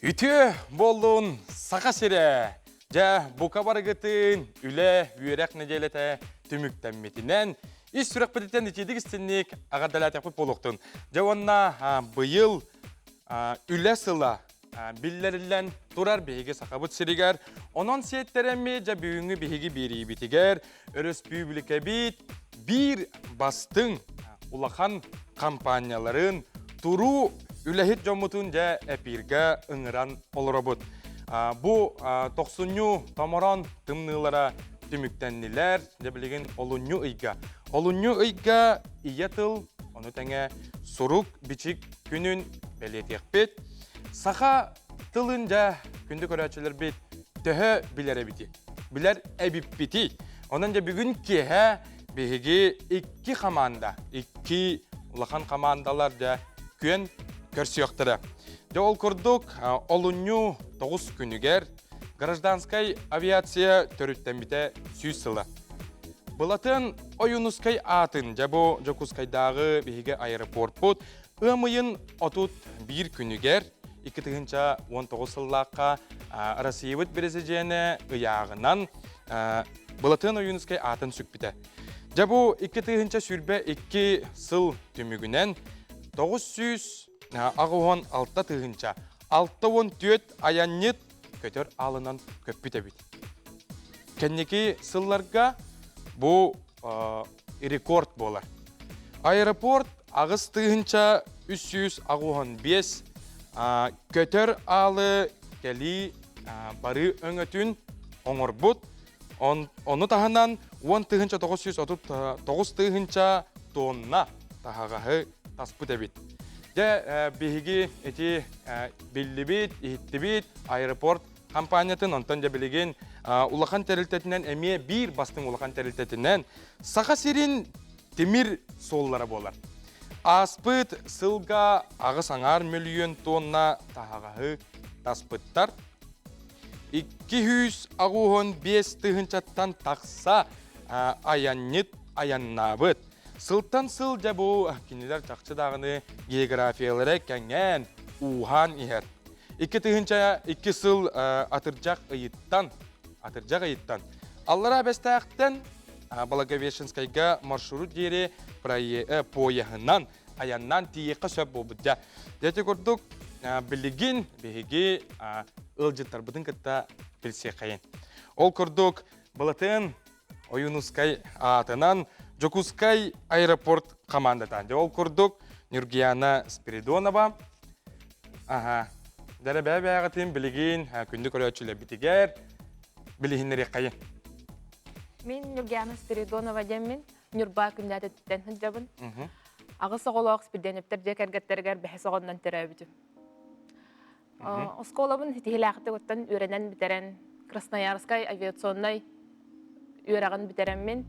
Үтүө буоллун Саха сирэ! Дьэ, бука барыгытын үлэ, үөрэх нэдиэлэтэ түмүктэммитинэн, ис сүрэхпититтэн итиитик истинник аҕардалаатахпыт буолуохтун. Дьэ уонна быйыл үлэ сыла биллэриллэн турар биһиги Сахабыт сиригэр. Онон сиэттэрэммит дьэ бүгүҥҥү биһиги биэриибитигэр өрөспүүбүлүкэбит биир бастыҥ улахан хампаанньаларын туруу үлэһит дьоммутун дьэ эпииргэ ыҥыран олоробут. Бу тохсунньу томорон тымныылара түмүктэннилэр. Дьэ билигин олунньу ыйга. Олунньу ыйга ийэ тыл, ону тэҥэ сурук-бичик күнүн бэлиэтиэхпит. Саха тылын дьэ күндү көрөөччүлэрбит төһө билэр эбитий? Билэр эбиппитий? Онон дьэ бүгүн киэһэ биһиги икки хамаанда, икки улахан хамаандалар дьэ күөн көрсүөхтэрэ. Дьэ ол курдук олунньу 9 күнүгэр гражданскай авиация төрүттэммитэ 100 сыла. Былатын Ойуунускай аатын дьэ бу Дьокуускайдааҕы биһиги аэропортпут Ыам ыйын 31 күнүгэр 2019 сыллаахха Россиябыт президенэ ыйааҕынан Былатыан Ойуунускай аатын сүкпүтэ. Дьэ бу 2022 сыл түмүгүнэн 986 тыһыынча 64 айанньыт көтөр аалынан көппүт эбит. Кэнники сылларга бу рекорд буолар. Аэропорт 8385 көтөр аалы кэлии барыы өҥөтүн оҥорбут. Ону таһынан 10 939 тыһыынча тонна таһаҕаһы таспыт эбит. Дьэ, биһиги ити биллибит, иһиттибит аэропорт хампаанньатын, онтон дьэ билигин улахан тэрилтэтинэн эмиэ биир бастыҥ улахан тэрилтэтинэн Саха сирин тимир суоллара буолар. Ааспыт сылга аҕыс аҥаар мөлүйүөн тонна таһаҕаһы таспыттар. 285 тыһыынчаттан тахса айанньыт айаннаабыт. Сылтан сыл дьэ бу кинилэр чахчы даҕаны географиялара кэҥээн, ууһаан иһэр. 2002 сыл атырдьах ыйыттан атырдьах ыйыттан Аллараа Бэстээхтэн Благовещенскайга маршрут диэри поеһынан айаннаан тиийиэххэ сөп буолбут. Дьэ, ити курдук билигин биһиги ыалдьыттарбытын кытта билсиэххэйин. Ол курдук Былатын Ойуунускай аатынан Дьокуускай аэропорт командата. Дьэ, ол курдук Нюргияна Спиридонова аха дэрэ бэйэ-бэйэҕитин билигин күндү көрөөччүлэрбитигэр билиһиннэриэххэйин. Мин Нюргияна Спиридонова диэммин Ньурба күннээтиттэн сылдьабын. Аҕыс оҕолоох Спиридоновтар дьиэ кэргэттэригэр бэһис оҕоннон төрөөбүтүм. Оскуолабын ситиһилээхтик оттон үөрэнэн бүтэрэн Красноярскай авиационнай үөрэҕин бүтэрэммин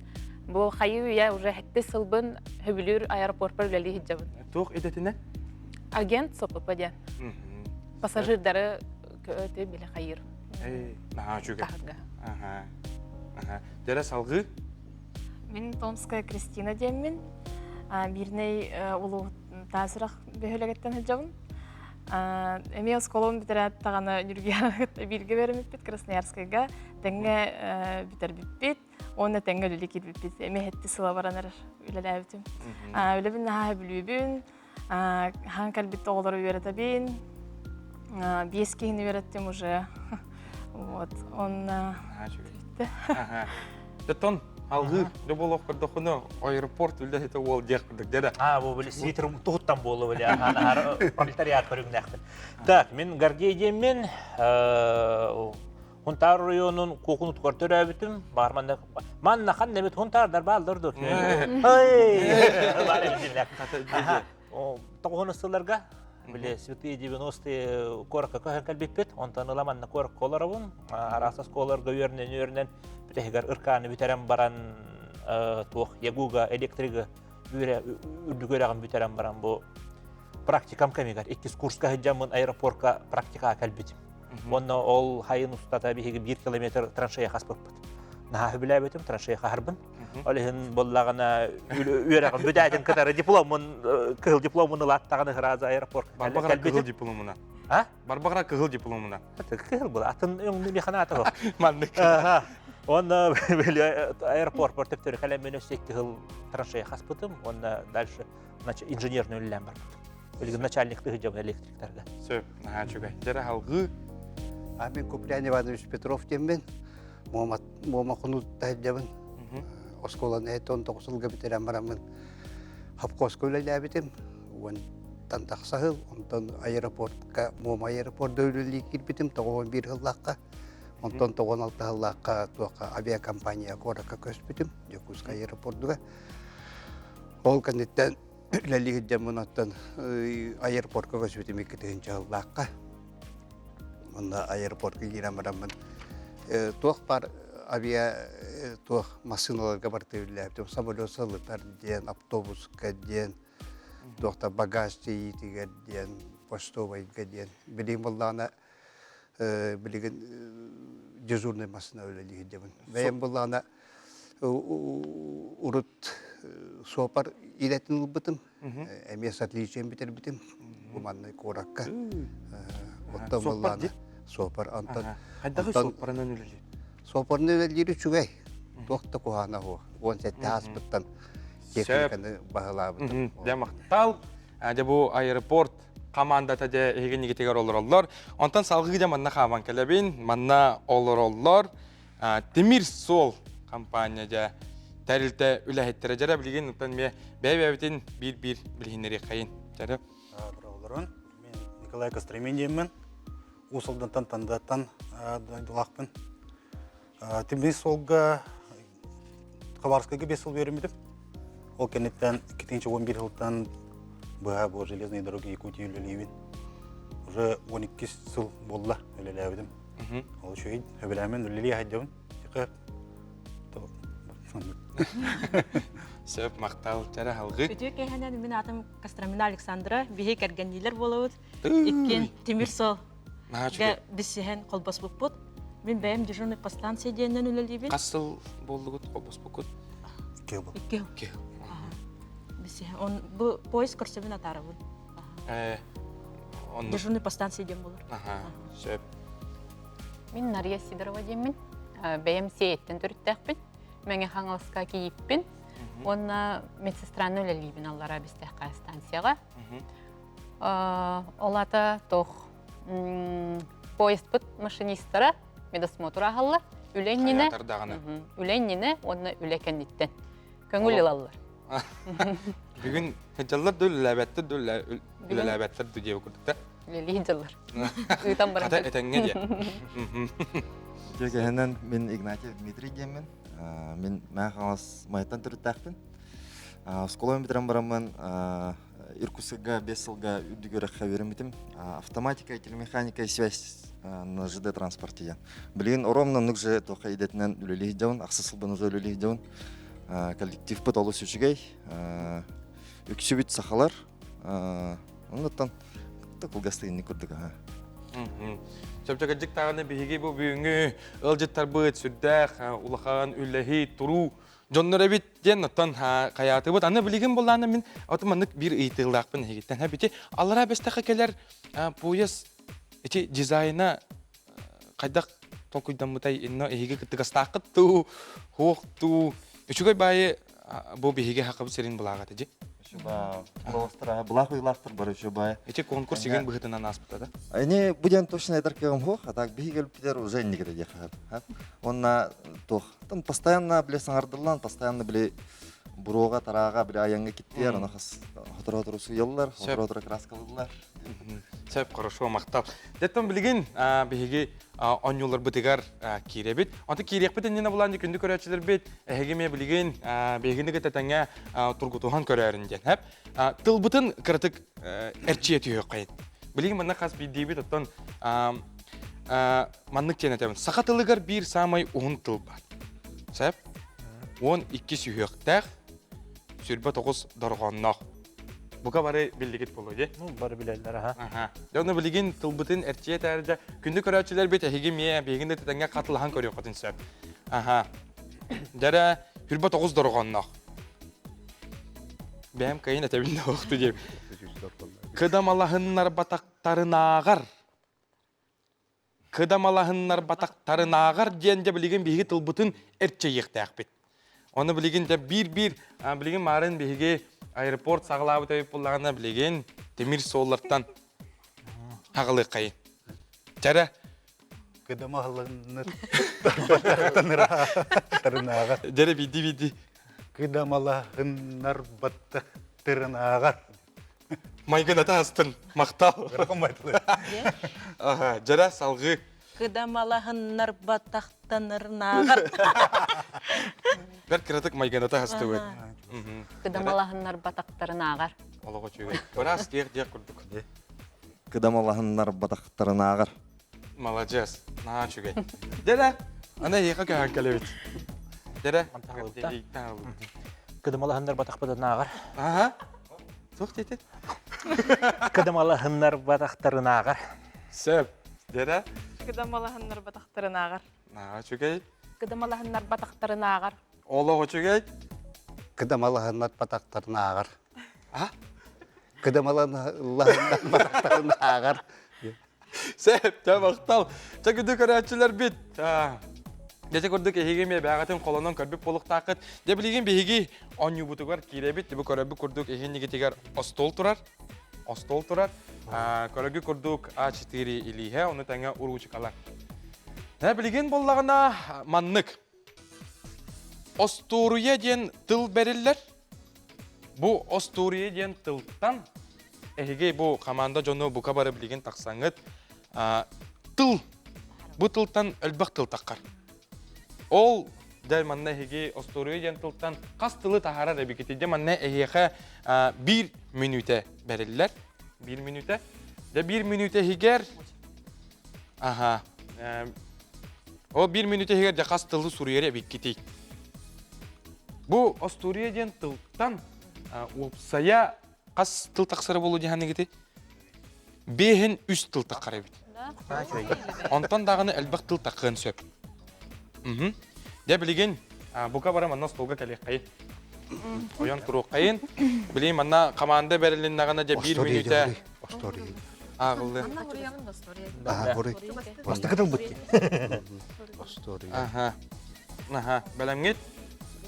бу хайыы үйэ уже сэттис сылбын Хөбүлүүр аэропортпар үлэлии сылдьабын. Туох идэтинэн? Агент СОПП диэн. Пассажирдары биле хайыыр. Наһаа үчүгэй. Дьэрэ салгыы? Мин Томская Кристина диэммин. Мирнэй улуу Таасырах бөһүөлэгиттэн сылдьабын. Эмиэ оскуолабын бүтэрээт даҕаны Ньургуйаана кытта бииргэ үөрэммиппит Красноярскайга тэҥҥэ бүтэрбиппит уонна тэҥҥэ үлэлии киирбиппит. Эмиэ сэттис сыла баран эрэр үлэлээбитим. Үлэбин наһаа сөбүлүүбүн, хаһан кэлбит оҕолору үөрэтэбин. Биэс киһини үөрэттим уже. Вот, он Тон алгыы дьэ буолуох көрдөххүнэ аэропорт үлэһитэ уол диэх курдук дьэ А, бу били свитер туһуттан буолла били аһаар пролетариат көрүҥнээхпин. Так, мин Гордей диэммин Хунтаар оройуонун куокунутугар төрөөбүтүм. Баар манна манна ханна эбит хунтаардар бааллар дуо? Тоҕуһун сылларга били святые 90-е куоракка көһөн кэлбиппит. Онтон ыла манна куоракка олоробун. Араас оскуолаларга үөрэнэн үөрэнэн бүтэһигэр ыркааны бүтэрэн баран туох ягуга электригы үрдүк үөрэҕин бүтэрэн баран бу практикам кэмигэр иккис курска сылдьаммын аэропорка практикаҕа кэлбитим. Уонна ол хайын устата биһиги биир километр траншея хаспыппыт. Наһаа сөбүлээбитим, траншея хаһарбын. Ол иһин буоллаҕына үөрэҕим бүтээтин кытары дипломун, кыһыл дипломун ылааттаҕына сразу аэропортка кэлбитим. Кыһыл дипломуна. А? Барбаҕара кыһыл дипломунан. Кыһыл был. Атын өҥнү механата жоқ. Маннык. Онно аэропорт төптөрү кэлэн өссө кыһыл траншея хаспытым. Онно дальше инженерный үлэлээн барбытым. Билигин начальник тыһыдьабын электриктарга. Сөп, наһаа үчүгэй. Дьэрэ халгыы. А мен Куприян Иванович Петров диэммин. Муома хонуутта сылдьабын. Оскуоланы 19 сылга бүтэрэн бараммын хапкоска үлэлээбитим. Уонтан тахса сыл, онтон аэропортка, Муома аэропорда үлэлии киирбитим 91 сыллаахха. Онтон 96 сыллаахха туохха авиакомпания куоракка көспүтүм, Дьокуускай аэропордуга. Ол кэнниттэн үлэлии сылдьаммын оттон аэропортка көспүтүм 2 сыллаахха. Онно аэропортка киирэн бараммын туох бар авиа туох массыыналарга барыта үлэлээбитим. Самолет сылытар диэн, автобуска диэн, туохта багаж тиэйиитигэр диэн, почтовайга диэн. Билигин буоллаҕына билигин дежурный массыына үлэлии сылдьабын. Бэйэм буоллаҕына урут суопар идэтин ылбытым. Эмиэ с отличием бүтэрбитим. Бу манна куоракка. Оттон буоллаҕына суопар. Онтон Хайдах суоппарынан үлэлиир? Суоппарынан үлэлиир үчүгэй. Туох да куһаҕана суох. 17 ааспыттан техниканы баһылаабытым. Дьэ махтал. Дьэ бу аэропорт командата дьэ эһигиннигитигэр олороллор. Онтон салгыы дьэ манна хааман кэлэбин. Манна олороллор. Тимир суол компания дьэ тэрилтэ үлэһиттэрэ дьэрэ билигин оттон эмиэ бэйэ-бэйэбитин биир-биир билиһиннэриэххэйин. Дьэрэ. Олорон, мен Николай Костромин диэммин. Уус Алдантан Тандаттан дойдулаахпын. Тимир суолга Хабаровскайга 5 сыл үөрэммитим. Ол кэнниттэн 2011 сылтан быһа бу железные дороги Якутии үлэлиибин. Уже 12 сыл буолла үлэлээбитим. Ол үчүгэй сөбүлээмин үлэлии сылдьабын. Сөп, махтал, чара халгы. Үтүө киэһэнэн мин аатым Костромина Александра, биһи кэргэнниилэр буолабыт. Иккиэн тимир суол билсиһэн холбоспуппут. Мин бэйэм дежурный по станции диэннэн үлэлиибин. Хас сыл буоллугут холбоспуккут? Икки был. Икки Икки. Билсиһэн. Он бу поезд көрсөбүн атаарабын. Оннук. Дежурный по станции диэн буолар. Аха, сөп. Мин Нария Сидорова диэммин. Бэйэм Сиэйэттэн төрүттээхпин. Мэҥэ Хаҥаласка кийииппин. Уонна медсестраны үлэлиибин аллараа Бистээххэ станцияҕа. Ол аата туох поездпыт машинистара медосмотр ааһаллар. Үлэ иннинэ, үлэ иннинэ уонна үлэ кэнниттэн көҥүл ылаллар. Бүгүн дьаллар да үлэлээбэттэр да үлэлээбэттэр да диэбит курдук да. Үлэлии дьаллар. Ыытан баран. Хата этэҥҥэ диэ. Дьэ кэһэнэн мин Игнатьев Дмитрий диэммин. Мин Мэҥэ Хаҥалас Майаттан төрүттээхпин. Оскуоланы бүтэрэн бараммын Иркутскайга 5 сылга үрдүк үөрэххэ үөрэммитим. Автоматика и телемеханика и связь на ЖД транспорте диэн. Билигин ровно оннук же туохха идэтинэн үлэлии сылдьабын, ахсыс сылбын уже үлэлии сылдьабын. Коллективпыт олус үчүгэй. Үксүбүт сахалар. Оннуттан кылгастык инник курдук аха. Чөпчөкөдьик даҕаны биһиги бу бүгүҥҥү ыалдьыттарбыт сүрдээх улахан үлэһит туруу дьоннор эбит диэн оттон хайаатыбыт. Аны билигин буллаана мин от маннык биир ыйытыылаахпын эһигиттэн. Ха бити аллараа бэстэхэ кэлэр пояс ити дизайна хайдах толкуйдаммытай инно эһиги кыттыгастааххыт туу хуох туу үчүгэй баайы бу биһиги хакабыт сирин былааҕа дии. Былаах уйлаахтар бары еще баайы. Ити конкурс игин быһытынан ааспыта да? Эни бу диэн точно этэр кыаҕым суох, а так биһиги өлүппүтэр уже инники диэхэ. Онна туох там постоянно бile саҥардыллан, постоянно бile буруоға тарааға бile айанга киттиэр, аны хас хотору-хотору суйаллар, хотору-хотору краскалыыллар. Сөп, хорошо, махтал. Деттон билигин биһиги оонньууларбытыгар киирэбит. Онто киириэхпит иннинэ булаан күндү көрөөччүлэрбит эһиги эмиэ билигин биһигини кытта тэҥҥэ тургутуһан көрөөрүн диэн. Хэп. Тылбытын кыратык эрчийэ түһүөххэйин. Билигин манна хас биирдиибит оттон маннык диэн этэбин. Саха тылыгар биир саамай уһун тыл бар. Сөп? 12 сүһүөхтээх, 29 дорҕоонноох. Бука бары биллигит буолуо дии. Ну, бары билэллэр, аха. Аха. Дьэ, ону билигин тылбытын эрчийэ таарыйда. Күндү көрөөччүлэрбит эһиги эмиэ биһигин да тэҥҥэ хатылаһан көрүөххүтүн сөп. Аха. Дьэрэ, 29 дорҕоонноох. Бэйэм кайын этэбин да охту диэм. Кыдамалаһыннарбатахтарынааҕар. Кыдамалаһыннарбатахтарынааҕар диэн дьэ билигин биһиги тылбытын эрчийиэхтээхпит. Оны билигин дьэ биир-биир билигин маарын биһиги аэропорт саҕалаабыт эбит буоллаҕына билигин тимир суоллартан хаҕылыаххайын. Чэрэ Кыдамалаһыннарбатахтарынааҕар. Дьэрэ биирдии-биирдии. Кыдамалаһыннарбатахтарынааҕар. Майгыната астын, махтал. Аха, дьэрэ салгыы. Кыдамалаһыннарбатахтанырнааҕар. Бэрт кыратык майгыната астыбыт. Кыдамалаһыннарбатахтарынааҕар. Олоҕо үчүгэй. Ыраас диэх-диэх курдук. Кыдамалаһыннарбатахтарынааҕар. Маладьыас, наһаа үчүгэй. Дэрэ, аны эһиэхэ көһөн кэлэбит. Дэрэ, Кыдамалаһыннарбатахпытынааҕар. Аха. Туох диэтин? Кыдамалаһыннарбатахтарынааҕар. Сөп. Дэрэ. Кыдамалаһыннарбатахтарынааҕар. Наһаа үчүгэй. Кыдамалаһыннарбатахтарынааҕар. Олох үчүгэй. Кыдамалаһыннарбатахтарынааҕар. А? Кыдамалаһыннарбатахтарынааҕар. Сөп, чэ махтал. Чэ күндү көрөөччүлэрбит. Дьэ курдук эһиги эмиэ бэҕэтин холонон көрбүт буолуохтааххыт. Дьэ билигин биһиги оонньуубутугар киирэбит. Бу көрөрбүт курдук эһиннигитигэр остуол турар. Остуол турар. Көрөргү курдук А4 илииһэ, ону тэҥэ уруучукалар. Дьэ билигин буоллаҕына маннык. Остуоруйа диэн тыл бэриллэр. Бу остуоруйа диэн тылтан эһиги бу команда дьону бука бары билигин тахсаҥҥыт тыл бу тылтан элбэх тыл таххар. Ол дьэ манна эһиги остуоруйа диэн тылтан хас тылы таһаарар эбикитий? Дьэ манна эһиэхэ биир мүнүүтэ бэриллэр. Биир мүнүүтэ. Дьэ биир мүнүүтэ иһигэр Аха. Ол биир мүнүүтэ иһигэр дьэ хас тылы суруйар эбиккитий? Бу остуоруйа диэн тылтан уопсайа хас тыл тахсара буолуо диэханныгыты? Биэһин үс тыл таххар эбит. Онтон даҕаны элбэх тыл таххыан сөп. Дьэ билигин бука бары манна остуолга кэлиэххэйин. Ойон туруоххайын. Билигин манна команда бэрилиннэҕинэ дьэ биир мүнүүтэ ааҕыллыа. Бастакы тылбыт. Аха. Аха. Бэлэмҥит?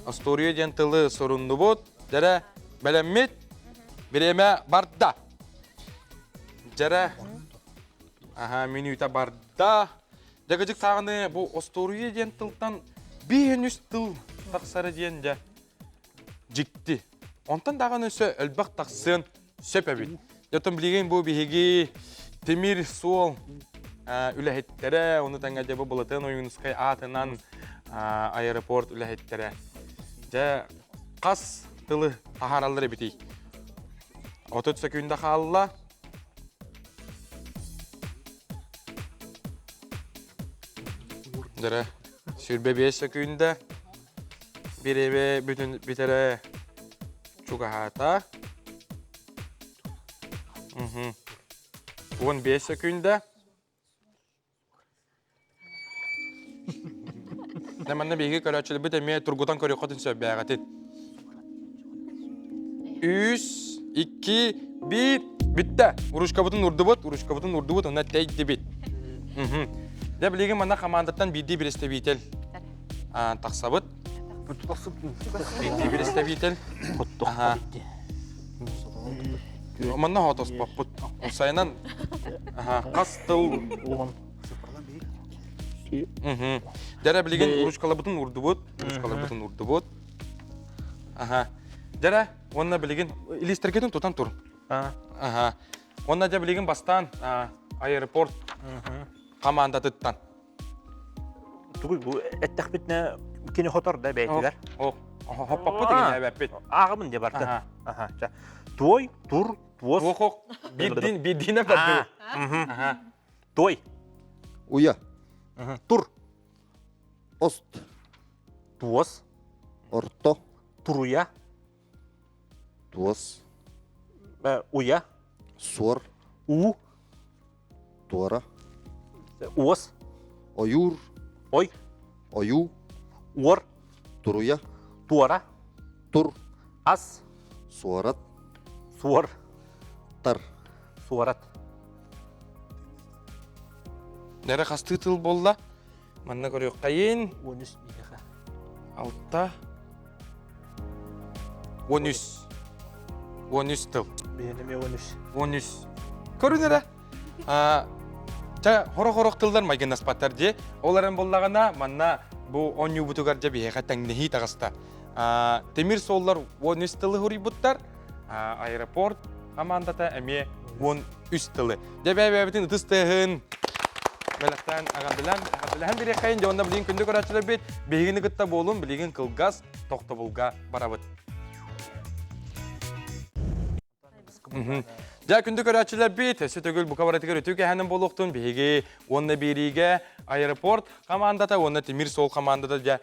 Остуоруйа диэн тылы суруннубут. Дьэрэ, бэлэммит? Бириэмэ барда. Дьэрэ. Аха, мүнүүтэ барда. Дьэ, саҕаны бу остуоруйа диэн тылтан биир үс тыл тахсара диэн дьэ дьикти. Онтон даҕаны өссө элбэх тахсыан сөп эбит. Дьэ, билигин бу биһиги тимир суол үлэһиттэрэ, ону тэҥэ дьэ бу Былатыан Ойуунускай аатынан аэропорт үлэһиттэрэ. Дьэ, хас тылы таһаараллар эбитий? 30 секунда хаалла. Дөрө, 25 секунда. Бириэбэ бүтүн бүтэрэ чугаһаата. 15 секунда. Дьэ манна биһиги көрөөччүлэрбит эмиэ тургутан көрүөххүтүн сөп бээҕитин. Үс, икки, биир, бүттэ. Ручкабытын урдубут, ручкабытын урдубут, онно тэйдибит. Дьэ билигин манна хамаандаттан биирдии представитель тахсабыт. Биирдии представитель. Манна хоотоспоппут. Сайынан хас тыл Дьэрэ билигин ручкаларбытын урдубут, ручкаларбытын урдубут. Аха. Дьэрэ, уонна билигин илиистэргитин тутан тур. Аха. Уонна дьэ билигин бастаан аэропорт командатыттан. Тугуй бу эттэхпитинэ кини хотор да бэйэтигэр. Ох, хоппоппут игинээбэппит. Ааҕабын дьэ барда. Аха. Туой, тур, туос. Ох, ох. Биирдин, биирдиинэ барды. Аха. Той. Уя. Тур. Ост. Туос. Орто. Туруя. Туос. Уя. Суор. У. Туора. Уос. Ойуур. Ой. Ойуу. Уор. Туруя. Туора. Тур. Ас. Суорат. Суор. Тар. Суорат. Нэрэ хастыы тыл буолла? Манна көрүөххэйин. 13 биһиэхэ. Алта. 13. 13 тыл. Биһиэнэ эмиэ 13. 13. Көрүн эрэ. Ча хорох-хорох тыллар майгыннаспаттар дии. Ол эрэн буоллаҕына, манна бу оонньуубутугар дьэ биһиэхэ тэҥнэһии таҕыста. Тимир суоллар 13 тылы хуруйбуттар. Аэропорт хамаандата эмиэ 13 тылы. Дьэ бэйэ-бэйэбитин ытыс тыаһын бэлэхтээн аҕардылаан аҕардылаһан бириэххэйин дьэ онно билигин күндү көрөөччүлэрбит биһигини кытта буолун билигин кылгас тохтобулга барабыт. Дьэ, күндү көрөөччүлэрбит, өссө төгүл бука барытыгар үтүө кэһэнэн буолуохтун биһиги уонна биэриигэ аэропорт хамаандата уонна тимир суол хамаандата дьэ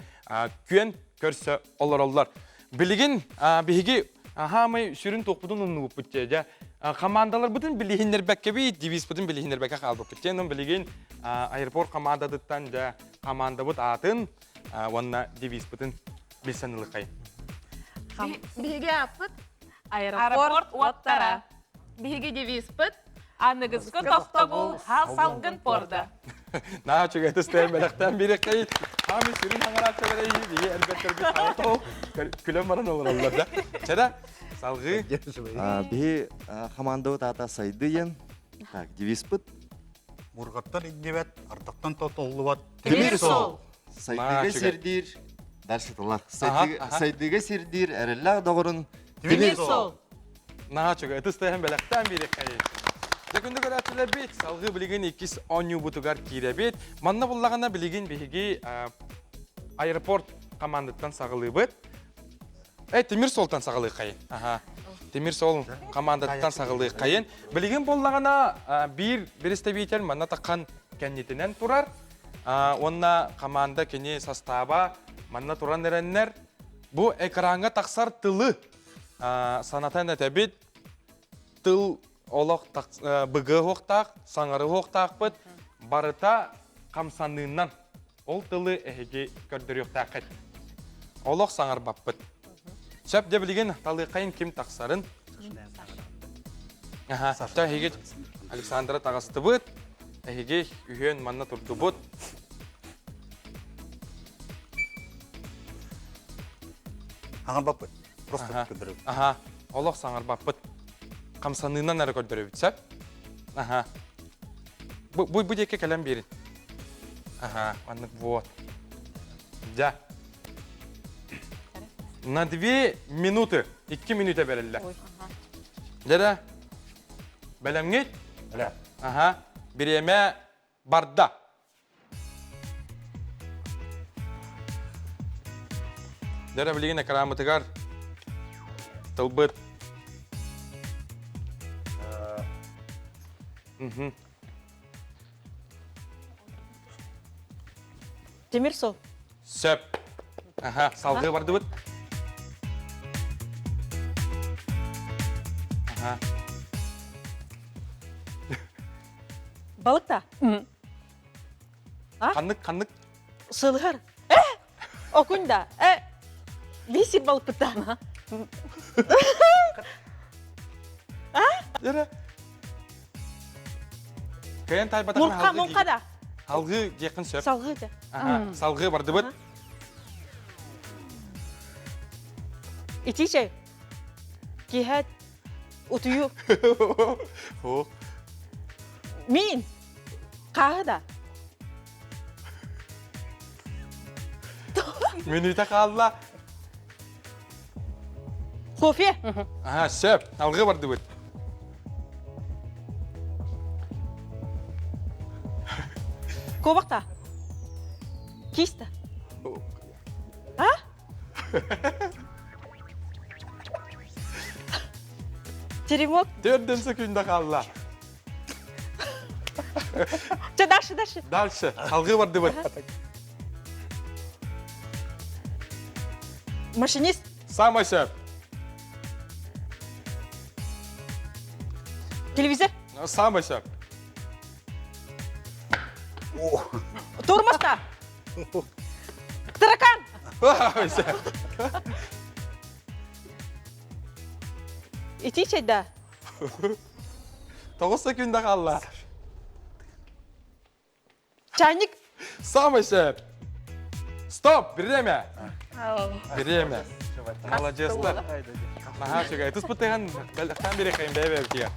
күөн көрсө олороллор. Билигин биһиги хаамай сүрүн туохпутун умнубуппут дьэ. Дьэ, хамаандаларбытын билиһиннэрбэккэбит, девизпытын билиһиннэрбэккэ хаалбыппыт. Дьэ, онон билигин аэропорт хамаандатыттан дьэ хамаандабыт аатын уонна девизпытын билсэн ылыхай. Биһиги ааппыт Аэропорт уоттара. Биһиги девизпыт Аныгыскы тохтобул салгын порда. Наа үчүгэй тыстыйан бэлэхтээн биэрэххэй. Хаами сүрүн хаҥарааччылар биһи элбэттэрбит хаҥатол күлэн баран олороллор да. Чэдэ, салгыы. Биһи хамаандабыт аата Сайды диэн. Так, девизпыт. Мургаттан иҥнибэт, ардахтан тотоллубат. Тимир суол. Сайдыыга сирдиир, дальше тыллар. Сайдыыга сирдиир эрэллээх доҕорун Тимир суол. Наһаа үчүгэй. Ытыс тыаһын бэлэхтээн биэриэххэйин. Дьэ күндү көрөөччүлэрбит, салгыы билигин иккис оонньуубутугар киирэбит. Манна буллаҕына билигин биһиги аэропорт командыттан саҕалыыбыт. Э, Тимир суолтан саҕалыаххайын. Аха. Тимир суол командаттан саҕалыаххайын. Билигин буоллаҕына биир представитель манна таххан кэннитинэн турар. Уонна команда кини састааба манна туран эрэннэр. Бу экраҥҥа тахсар тылы санатан этэбит. Тыл олох быгыа уохтаах, саҥары уохтаахпыт. Барыта хамсаныынан Ол тылы эһиги көрдөрүөхтээххит. Олох саҥарбаппыт. Сөп дьэ билигин талыаххайын ким тахсарын. Аха, Саша эһиги Александра таҕыстыбыт. Эһиги үһүөн манна турдубут. Саҥарбаппыт. Просто көрдөрөбүт. Аха, олох саҥарбаппыт. Хамсаныынан эрэ көрдөрөбүт, сөп? Аха. Бу, бу, бу диэки кэлэн биэрин. Ага, маннык вот. Да. На две минуты. Икки минута берилди. Дere. Бэлэмҥит? Бэлэм. Ага. Бириэмэ барда. Дere билигин экранмытыгар тылбыт. Мгм. Тимир сол. Сөп. Аха, салгыы бардыбыт. Аха. Балык да? А? Ханнык, ханнык? Сылыһар. Э! Окунь да. Э! Висит балыкпыттан. А? Дere. Кыайан таайбатахын Муҥха, муҥха да. Салгыы диэххин сөп. Салгыы да. Салгыы бардыбыт. Ити чэй. Киһэ утуйу. Мин. Хааһы да. Мүнүүтэ хаалла. Кофе. Аха, сөп. Алгыы бардыбыт. Кобахта. Киста. А? Теремок. Төрдөн секунда хаалла. Че, дальше, дальше. Дальше. Салгыы бардыбыт. Машинист. Самый сөп. Телевизор. Самый сөп. Тормозда. Таракан. Ити чайда. Тоҕус секунда хаалла. Чайник. Самый сөп. Стоп, время. Время. Молодецтар. Наһаа үчүгэй. Туспутыган бэлэхтэн бириэхэйин бэйэ-бэйэбитигэр.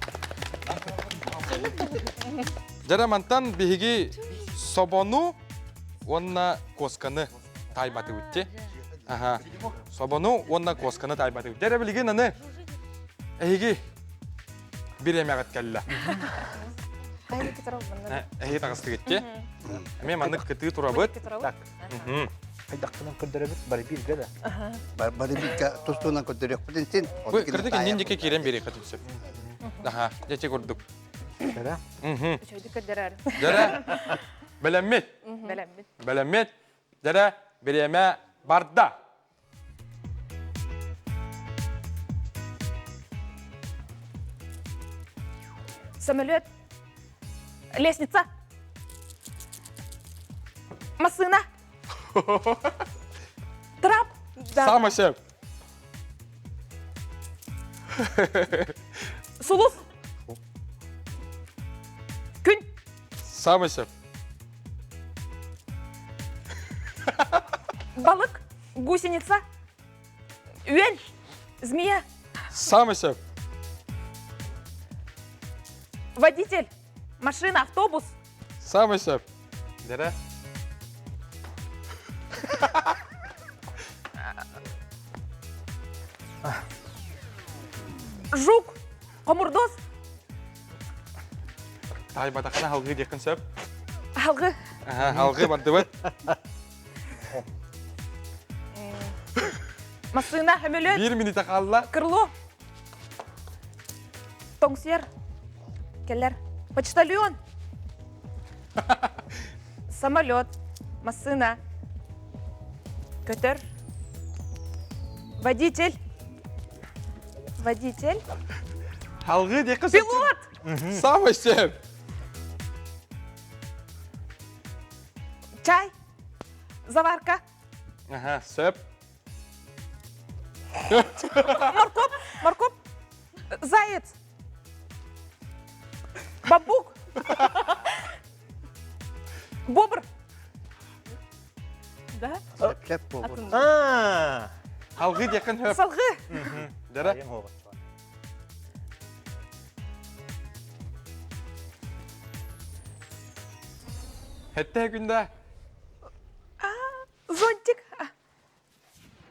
Дьэрэ мантан биһиги собону уонна куосканы таайбатыбыт ти. Аха. Собону уонна куосканы таайбатыбыт. Дьэрэ билигин аны эһиги бириэмэҕит кэллэ. Эһиги таҕыстыгыт ти. Эмиэ маннык кытыы турабыт. Так. Хайдахтынан көрдөрөбүт бары бииргэ да. Бары бииргэ тустуунан көрдөрүөхпүтүн син. Кырдык иннин диэки киирэн биэриэххитин сөп. Аха, дьэ курдук. Дьэрэ. Үчүгэйдик көрдөрөр. Дьэрэ. Бэлэммит. Бэлэммит. Бэлэммит. Дьэрэ, бириэмэ барда. Самолет. Лестница. Массыына. Трап. Да. Самый сөп. Сулус. Күн. Самый сөп. Балык. Гусеница. Үөл. Змея. Самый сөп. Водитель. Машина, автобус. Самый сөп. Дэрэ. Жук. Хомурдуос. Таайбатахына халгыы диэххин сөп. Алгы. Алгы бардыбыт. Массыына, өмөлөт. Биир минута хаалла. Крыло. Тоҥсуйар. Кэлэр. Почтальон. Самолет. Массыына. Көтөр. Водитель. Водитель. Алгы диэххэ сөп. Пилот. Самый сөп. Чай. Заварка. Ага, сөп. Моркоп. Моркоп. Заяц. Бамбук. Бобр. Да? Сөп бобр. Алгы диэххин сөп. Салгы. Дара. Хэтте күндә. Зонтик.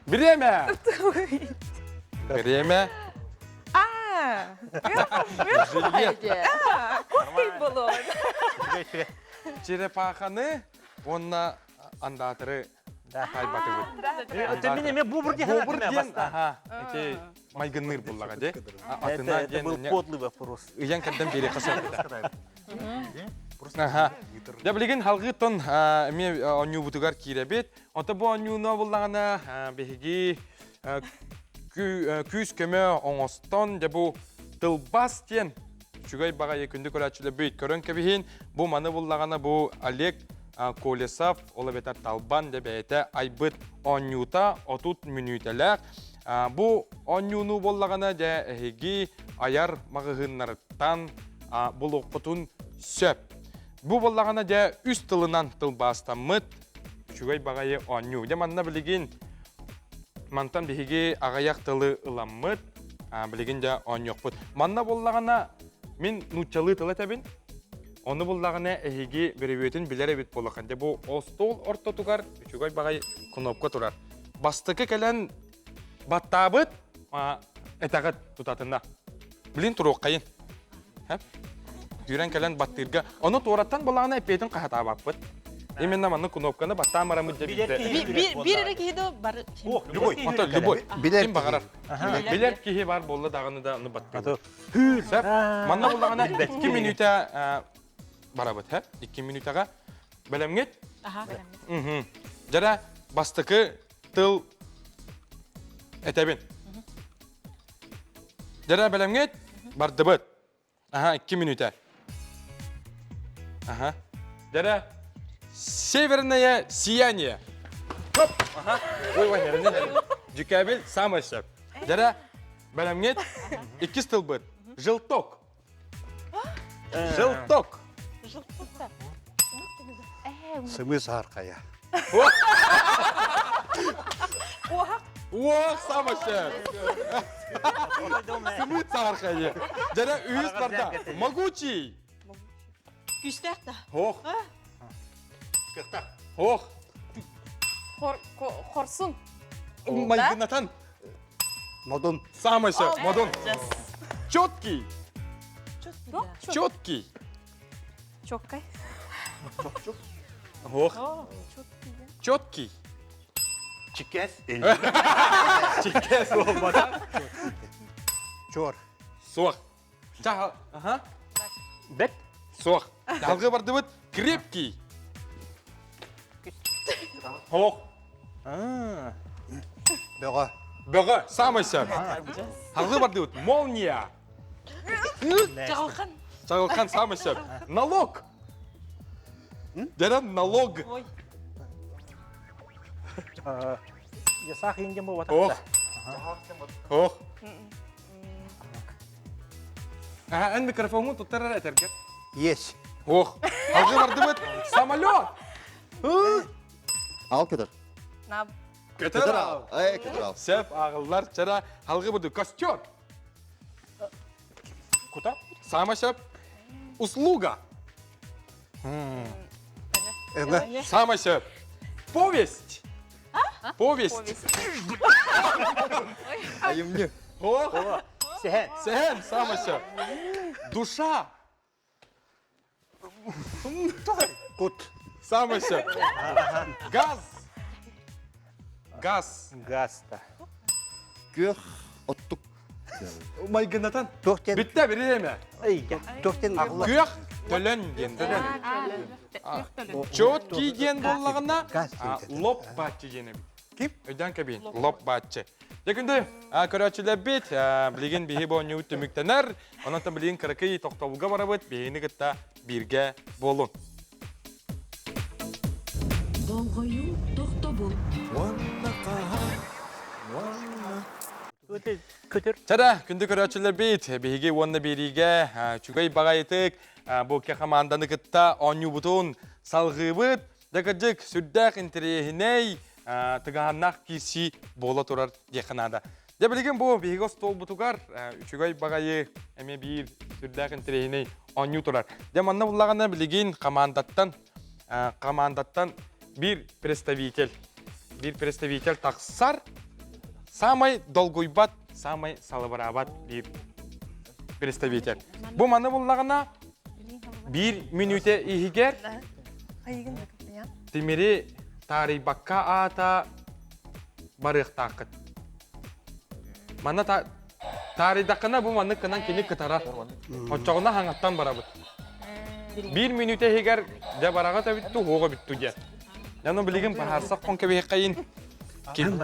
Время! Время. А, Жилет. Кускай болон. Черепаханы уонна андаатыры Это меня бубр диэн Бобур диэн, аха, эти майгынныыр буллаҕа дии. Атына Это был подлый вопрос. Ыйан кэрдэн биэриэххэ сөп этэ. Аха. Дьэ билигин халгыттан эмиэ оонньуубутугар киирэбит. Ото бу оонньууну буллаҕына биһиги күүс-көмө оҥостон дьэ бу тылбаас диэн үчүгэй баҕайы күндү көрөөччүлэрбит көрөн кэбиһин. Бу маны буллаҕына бу Олег Колесов, ол эбэтэр Талбан дьэ бэйэтэ айбыт оонньуута 30 мүнүүтэлээх. Бу оонньууну буоллаҕына дьэ эһиги айар маҕаһыыннарыттан булуоххутун сөп. Бу буоллаҕына дьэ үс тылынан тылбаастаммыт үчүгэй баҕайы оонньуу. Дьэ манна билигин мантан биһиги аҕыйах тылы ыламмыт, билигин дьэ оонньуохпут. Манна буоллаҕына мин нууччалыы тыл этэбин, ону буллаҕына эһиги бөрөбүөтүн билэр эбит буоллаххын. Дьэ бу остуол ортотугар үчүгэй баҕайы кнопка турар. Бастакы кэлэн баттаабыт этэҕит тутатына. Билин туруоххайын. Күүрэн кэлэн баттыырга. Ону туораттан балаҕана эппиэтин хаһатаабаппыт. Именно маннык кнопканы баттаан бараммыт дьэ биирдэ. Биир эрэ киһи да бары Любой. Онтон любой. Билэр Ким баҕарар. Билэр киһи бар буолла даҕаны да ону баттыыр. Сөп. Манна буллаҕына 2 мүнүүтэ барабыт, һэ? 2 мүнүүтэҕэ бэлэмҥит? Аха, бэлэммит. Дьэрэ бастакы тыл этэбин. Дьэрэ бэлэмҥит? Бардыбыт. Аха, 2 мүнүүтэ. Аха. Дьэрэ Северное сияние. Хоп! Аха. Ой, ой, Дьүкээбил самый сөп. Дьэрэ бэлэмҥит? Иккис тылбыт. Желток. Желток. Желток. Сымыы саархайа. Уох самашы. Сымыыт саархайа. Дьэрэ үһүс барда. Могучий. Күүстээх да. Ох. Ох. Хорсун. Майгынатан. Модун. Самый сөп, модун. Четкий. Четкий. Чоккай. Ох. Четкий. Чикес. Чикес olmadan. Чор. Суох. Ча, ага. Бет. Суох. Далгы бардыбыт крепкий. Ох. Бөҕө. Бөҕө, самый сөп. Алгы бардыбыт молния. Чаҕылхан. Чаҕылхан самый сөп. Налог. Дэрэн налог. Ой. Ясах индем бу Ох. Ох. Эн микрофоҥҥун туттар эрэ этэргэ. Есть. Ох. Алгы бардыбыт самолет. Ал көтөр. Көтөр ал. Ай, көтөр ал. Сөп ағыллар чара алгы буду костер. Кута? Самый сөп. Услуга. Өҥө. Самый сөп. Повесть. Повесть. Айымньы. О, Сэһэн. сэһэн, самый сөп. Душа. Кут. Самый сөп. Газ. Газ. Гаста. Күөх оттук. Майгынатан. Туох диэн Бүттэ бириэмэ. туох диэн аҕылла. Күөх төлөн диэн. Четкий диэн буоллаҕына Газ диэн. лоп бааччы диэн эбит. Ким? Өйдөөн кэбиин. Лоп бааччы. Дьэ күндү көрөөччүлэрбит, билигин биһи бу түмүктэнэр. Онон билигин кыракый тохтобулга барабыт, биһигини кытта бииргэ буолун. Болҕойуу тохтобул. Уонна хаһан, уонна Көтөр. Чара, күндү көрөөччүлэрбит, биһиги уонна биэриигэ үчүгэй баҕайытык бу команданы кытта оонньуубутун салҕыыбыт. Дьэ кырдьык, сүрдээх интэриэһинэй тыгаһаннаах киирсии буола турар диэххэ наада. Дьэ билигин бу биһиги остуолбутугар үчүгэй баҕайы эмиэ биир сүрдээх интэриэһинэй оонньуу турар. Дьэ манна буллаҕына билигин командаттан командаттан биир представитель биир представитель тахсар самай долгуйбат самай салыбыраабат биир представитель. Бу маны буллаҕына биир мүнүүтэ иһигэр тимири таарыйбакка аата барыахтааххыт. Манна таарыйдаххына бу маннык гынан кини кытарар. Оччоҕуна хаҥаттан барабыт. Биир мүнүүтэ иһигэр дьэ бараҕа бүттү, уоҕа бүттү диэн. Яну билигин баһаарсах хон кэбиһиэххэйин. Ким?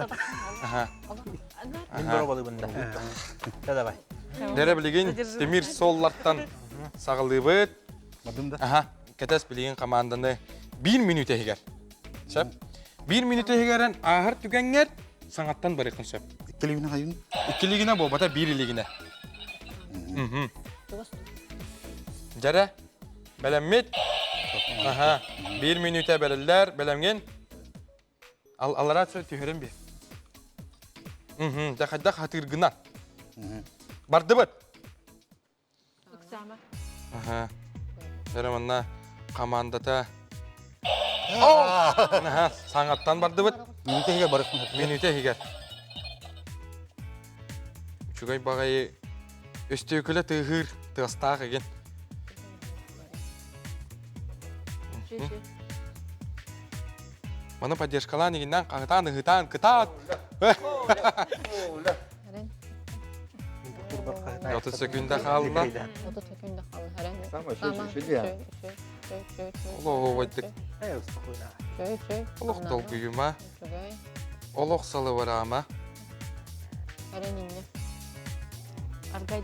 Аха. Мин боробалыбын да. Да давай. Дэрэ билигин тимир суоллартан саҕалыыбыт. Аха. Кэтэс билигин команданы биир мүнүүтэ иһигэр. Сөп. Биир мүнүүтэ иһигэрэн ааһар түгэҥҥэр саҥаттан барыаххын сөп. Иккилигинэ хайын? Иккилигинэ буолбата биир илигинэ. Дьэрэ, бэлэммит. Аха, биир мүнүүтэ бэриллэр, бэлэмҥин. Ал аллараа түһэрэн биэр. Дьэ хайдах хатыыргынан. Бардыбыт. Ыксаама. Аха. Эрэ манна командата. Аха, саҥаттан бардыбыт. Мүнүүтэ иһигэр барыхпын. Мүнүүтэ иһигэр. Үчүгэй баҕайы өстөөкүлэ тыаһыыр тыастаах эгин. Маны поддержкалаан игиннэн хаһытаан ыһытаан кытаат. 30 секунда хаалла. 30 секунда хаалла. Олох Олох долгуйума. Олох салыбыраама. Аргай.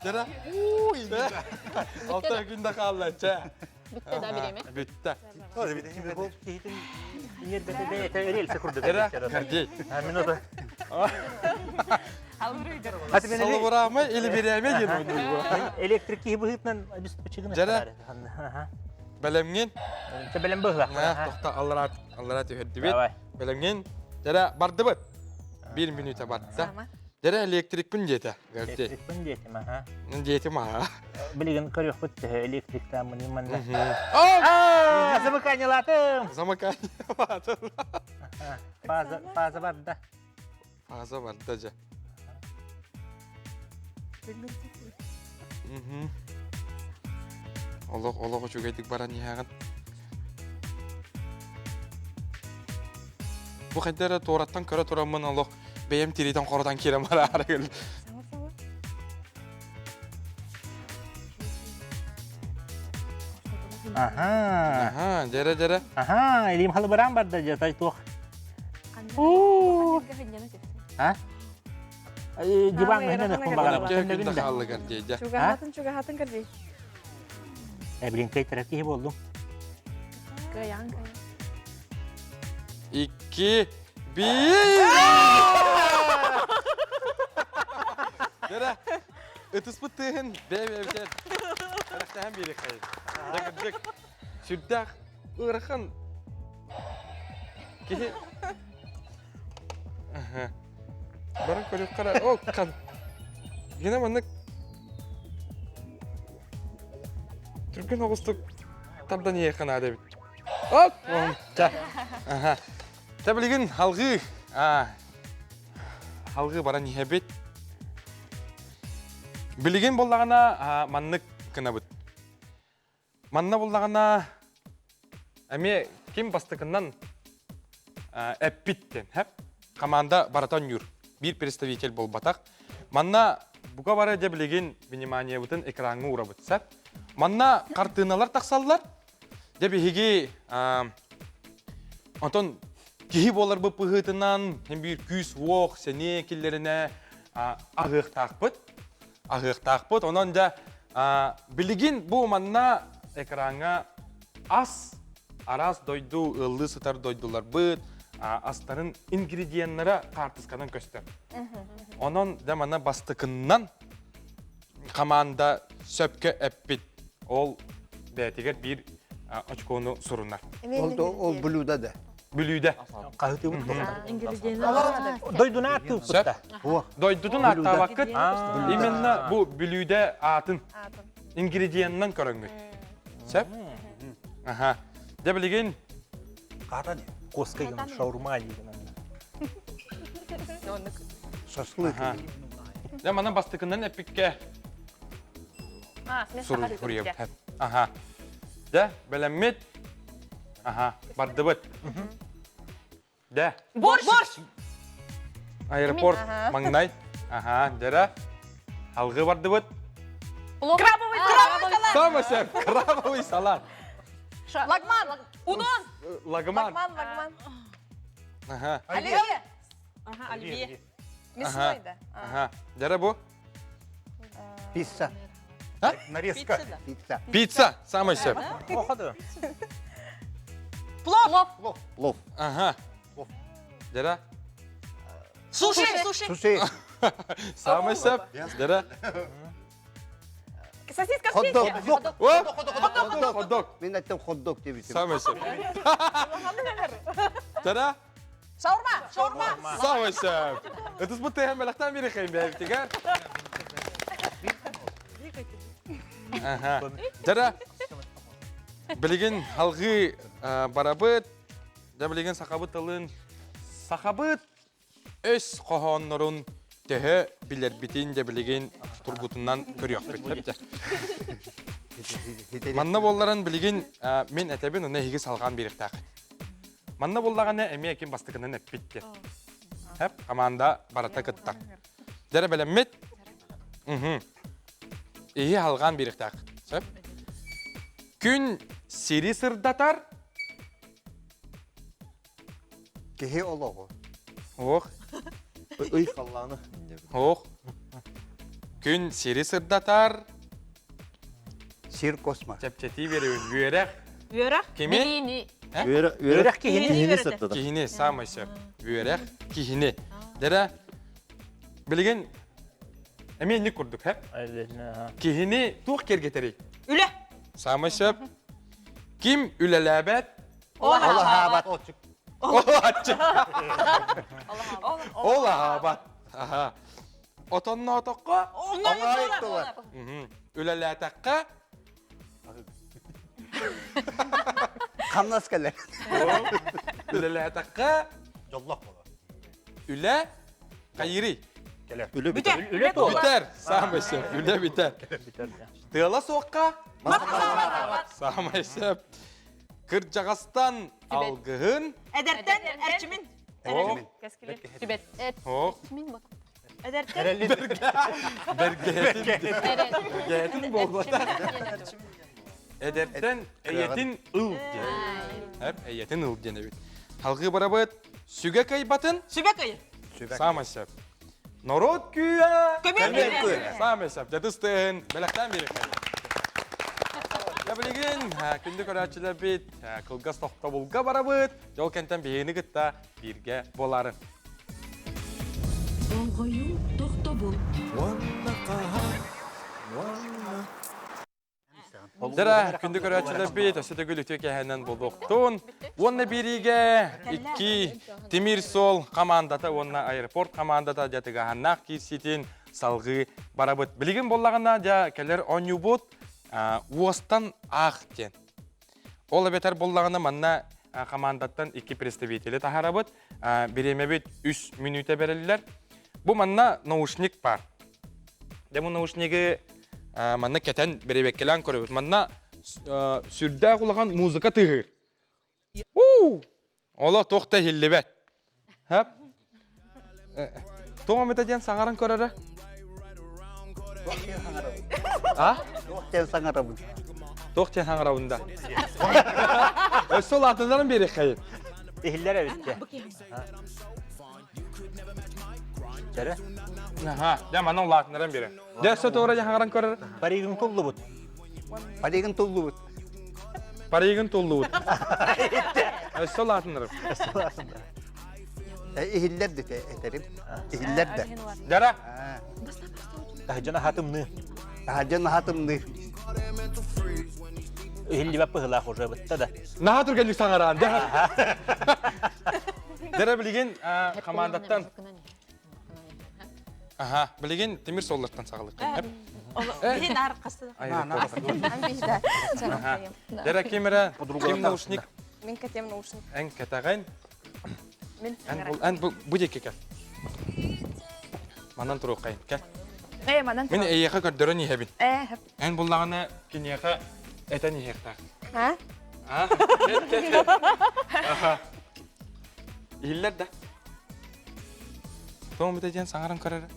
Дара. Алта күндө хаалла, чэ. Бүттэ да бириэмэ. Бүттэ. Киһитин ньиэрбэтэ бэйэтэ рельсэ курдук. Эрэ, Гордей. Минута. Салыбыраама или бирээмэ диэн ойнуур. Электрик киһи быһыытынан обеспечигын Дьэрэ. Бэлэмҥин? Чэ бэлэм быһыылаах. Тохто аллара аллара түһэрдибит. Бэлэмҥин? Дьэрэ бардыбыт. Биир мүнүүтэ барда. Дьэрэ электрикпин диэтэ. Электрикпин диэтим, аха. Диэтим, аха. Билигин көрүөхпүт төһө электриктааммын манна. Аа! Замыканиелаатым! Замыканиелаатым. Фаза, фаза барда. Фаза барда дьэ. Олох, олох үчүгэйдик баран иһэҕин. Бу хайда эрэ туораттан көрө тураммын олох бэйэм тириитэн хоротон киирэн бараары кэллим. Аха. Аха, дьэрэ дьэрэ. Аха, илиим халыбыраан барда дьэ, тай туох. А? Диван мөһүнэн өхпүн баҕарабын. Күн да хааллыгар дии, Чугаһатын, чугаһатын кэрдий. Э, билин кыайтарар киһи буоллум. Кыайаан кыайан. Икки, биир! Дьэрэ, ытыспыт тыаһын бэйэ-бэйэбитигэр бэлэхтэһэн биэриэххэйин. Дьэ, кырдьык, сүрдээх ыарахан киһи. Баран көрүөххэ эрэ, о, кан. Гена маннык түргэн оҕустук тардан иһиэххэ наада эбит. Оп! Ча. Аха. Ча билигин халгыы. Аа. Халгыы баран иһэбит. Билигин буллаҕына маннык гынабыт. Манна буллаҕына эмиэ ким бастакынан эппит диэн, хэп? Команда барыта оонньуур. Биир представитель буолбатах. Манна бука бары дьэ билигин вниманиебытын экраҥҥа уурабыт, сөп? Манна хартыыналар тахсаллар. Дьэ биһиги онтон киһи буоларбыт быһыытынан һин биир күүс-уох, сэниэ киллэринэ аһыахтаахпыт. Аһыахтаахпыт. Онон дьэ билигин бу манна экраҥҥа ас араас дойду ыаллыы сытар дойдуларбыт астарын ингредиеннара хаартысканан көстөр. Онон дьэ манна бастакыннан хамаанда сөпкө эппит. Ол бэйэтигэр биир очкону сурунар. Ол, ол блюдо да. Бүлүүдэ. Хаһытыыбыт Дойдуну ааттыыппыт да. Дойдутун ааттаабаккыт. Именно бу бүлүүдэ аатын ингредиенынан көрөҥҥүт. Сөп? Аха. Дьэ билигин Хаатан Коска гынан шаурма диигин. Шашлык. Дьэ манан бастакынан эппиккэ суруйабыт. Аха. Дьэ, бэлэммит. Аха, бардыбыт. Дэ. Борщ! Аэропорт маҥнай. Аха, дьэрэ. Алгы бардыбыт. Крабовый салат! Самый сөп, крабовый салат. Лагман! Удон! Лагман. Лагман, лагман. Ага. Оливье! Ага, оливье. Мясной, да. Ага. Дьэрэ бу. Пицца. Нарезка. Пицца. Пицца, самый сөп. Оходу. Плов! Плов. Ага. Дьэрэ. Суши! Суши! Суши. Самый сөп. Дьэрэ. Сосиска в Хот-дог. тесте! Хот-дог. Хот-дог. Мин айттым хот-дог диэбитим. Самый сөп. Дьэрэ. Шаурма! Шаурма! Самый сөп. Ытыспыт тыаһын бэлэхтээн биэриэххэйин бэйэбитигэр. Аха. Дьэрэ, билигин алгыы барабыт. Дьэ билигин сахабыт тылын сахабыт өс хоһооннорун төһө билэрбитин дьэ билигин тургутунан көрүөхпүт. Манна буолларан билигин мин этэбин, онно эһиги салҕаан биэриэхтээххит. Манна буллаҕына эмиэ ким бастакынан эппит диэн. Хэп, команда барыта кыттар. Дьэрэ бэлэммит? Мхм. Иһи халҕаан биэриэхтээх. Сөп? Күн сири сырдатар. Киһи олоҕу. Ох. Ый халлааны. Ох. Күн сири сырдатар. Сир космос. Чэпчэтии биэрэбин. Үөрэх. Үөрэх. Кими? Билиини. Үөрэх Үөрэх киһини. киһини сырдатар. Киһини, самый сөп. Үөрэх киһини. Дэрэ, билигин эмиэ инник курдук, һэ? Киһини туох киэргэтэрий? Үлэ. Саамай сөп. Ким үлэлээбэт? Ол аһаабат. Ол аччык. Ол аһаабат. Аха. Отонноотоххо? Оҥоойук тылар. Үлэлээтэххэ? Хамнас кэлэр. Үлэлээтэххэ? Дьоллоох буолар. Үлэ хайырый? Кэлэр. Үлэ бүтэр. Үлэ туолар. Бүтэр. Саамай сөп. Үлэ бүтэр. Тыала суохха? Саамай сөп. Кырдьаҕастан алгыһын. Эдэртэн эрчимин. Ох. Түбэт. Ох. Эдэртэн. Бэргэһэтин. Бэргэһэтин буолбата. Эдэртэн эйэтин ыл диэн. Эп эйэтин ыл диэн эбит. Халгыы барабыт сүгэ кыйбатын. Сүбэ кыйы. Саамай сөп. Норуот күүһэ. Көмүөл күүһэ. Саамай сөп. Дьатыс тыһын бэлэхтээн биэриэххэ. Я билигин күндү көрөөччүлэрбит кылгас тохтобулга барабыт. Дьол кэнтэн биһигини кытта бииргэ буоларын. Болҕойуу тохтобул. Уонна хаһан, уонна Дара, күндү көрөөччүлэрбит, өссө төгүл үтүө кэһэнэн буолуохтун. Уонна биэриигэ икки тимир суол командата уонна аэропорт командата дьатыгаһаннаах киирсиитин салгыы барабыт. Билигин буоллаҕына дьэ кэлэр оонньуубут уостан аах диэн. Ол эбэтэр буоллаҕына манна командаттан икки представители таһаарабыт. Бириэмэбит үс мүнүүтэ бэриллэр. Бу манна наушник баар. Дьэ бу наушнигы манна кэтэн бэрэбиэккэлээн көрөбүт. Манна сүрдээх улахан музыка тыаһыыр. Уу! Оло туох да иһиллибэт. Хөп. Туох эмитэ диэн саҥаран көрөрө? А? Туох диэн саҥарабын? Туох диэн саҥарабын да? Өссө улаатыннаран биэриэххэйин. Иһиллэр эбит дьэ. Дьэрэ. Аха, дьэ манна улаатыннаран биэрэ. Дьэ өссө туора дьэ хаҥаран көрөр. Паригын туллубут. Паригын туллубут. Паригын туллубут. Өссө улаатыннарым. Өссө улаатыннарым. Иһиллэр да этэрим. Иһиллэр да. Дара. Таһдьан аһатымныы. Таһдьан аһатымныы. Иһиллибэт быһылаах уже бытта да. Наһаа түргэнник саҥараан. Дара билигин командаттан Аха, билигин тимир суоллартан саҕалык. Биһин аркасы. Дара ким эрэ ким наушник? Мин кэтем наушник. Эн кэтэҕин. Мин Эн бу эн бу бу диэки кэл. Манан туруоххайын кэл. Э, манан. Мин эйиэхэ көрдөрөн иһэбин. Э, Эн буллаҕына киниэхэ этэн иһиэхтээх. А? А? Кэт, кэт, кэт. Аха. Иһиллэр да. Тоҕо бүтэ диэн саҥаран көрөрө.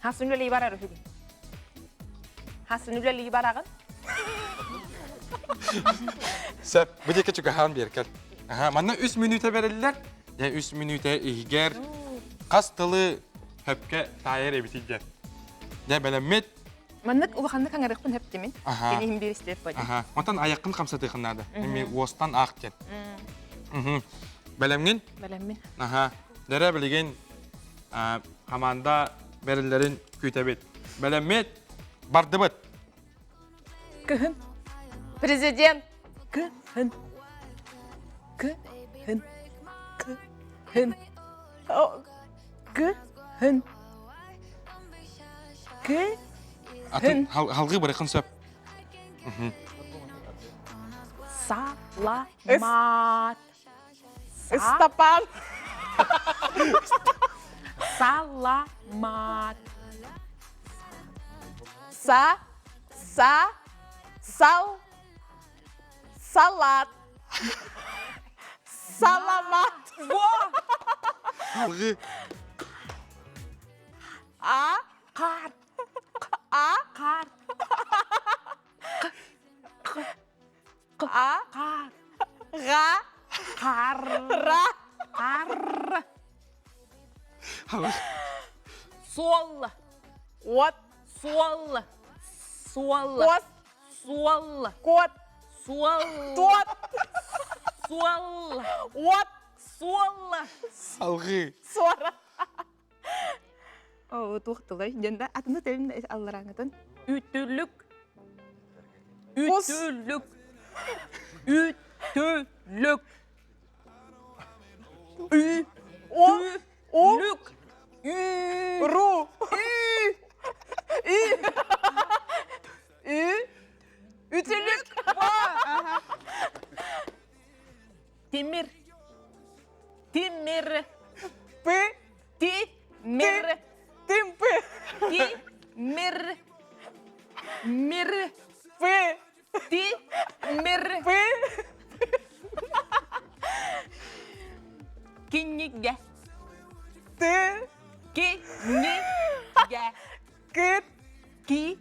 Хасын үлэлии барар үһүгүн. Хасын үлэлии бараҕын. Сөп, бу диэки чугаһаан биэр кэл. Аха, манна үс мүнүүтэ бэриллэр. Дьэ, үс мүнүүтэ иһигэр хас тылы хөпкө таайар эбитий диэн. Дьэ, бэлэммит. Маннык улаханнык аҥарыахпын хөптүмүн. Аха. Кини иһин биир истиэп бодьу. Аха. Онтон айаххын хамсатыахын наада. Эми уостан аах диэн. Мгм. Бэлэмҥин? Бэлэммин. Аха. Дэрэ билигин команда бэриллэрин күүтэбит. Бэлэммит? Бардыбыт. Кыһын. Президент. Кыһын. Кыһын. Кыһын. Кыһын. Кыһын. Атын халгыы барыхын сөп. Саламат. Ыстапаан. Саламат. Са. Са. Сал. Салат. Саламат. Алгы. А. Қар. А. Қар. А. Қар. Ға. Қар. Ра. Қар. Сол. От. Сол. Сол. Кос. Суол. Кот. Суол. Тот. Суол. От. Суол. Салгыы. Суора. Оо, туох тылай диэн да атыны тэбин алларааҥытын. Үтүлүк. Үтүлүк. Үтүлүк. Ү. О. О. Лүк. Ү. Ру. Ү. И. И. Үтүлүк. Тимир. Тимир. П. Тимир. Тимпы. Тимир. Мир. П. Тимир. П. Кинигэ. Т. Кинигэ. К. Ки.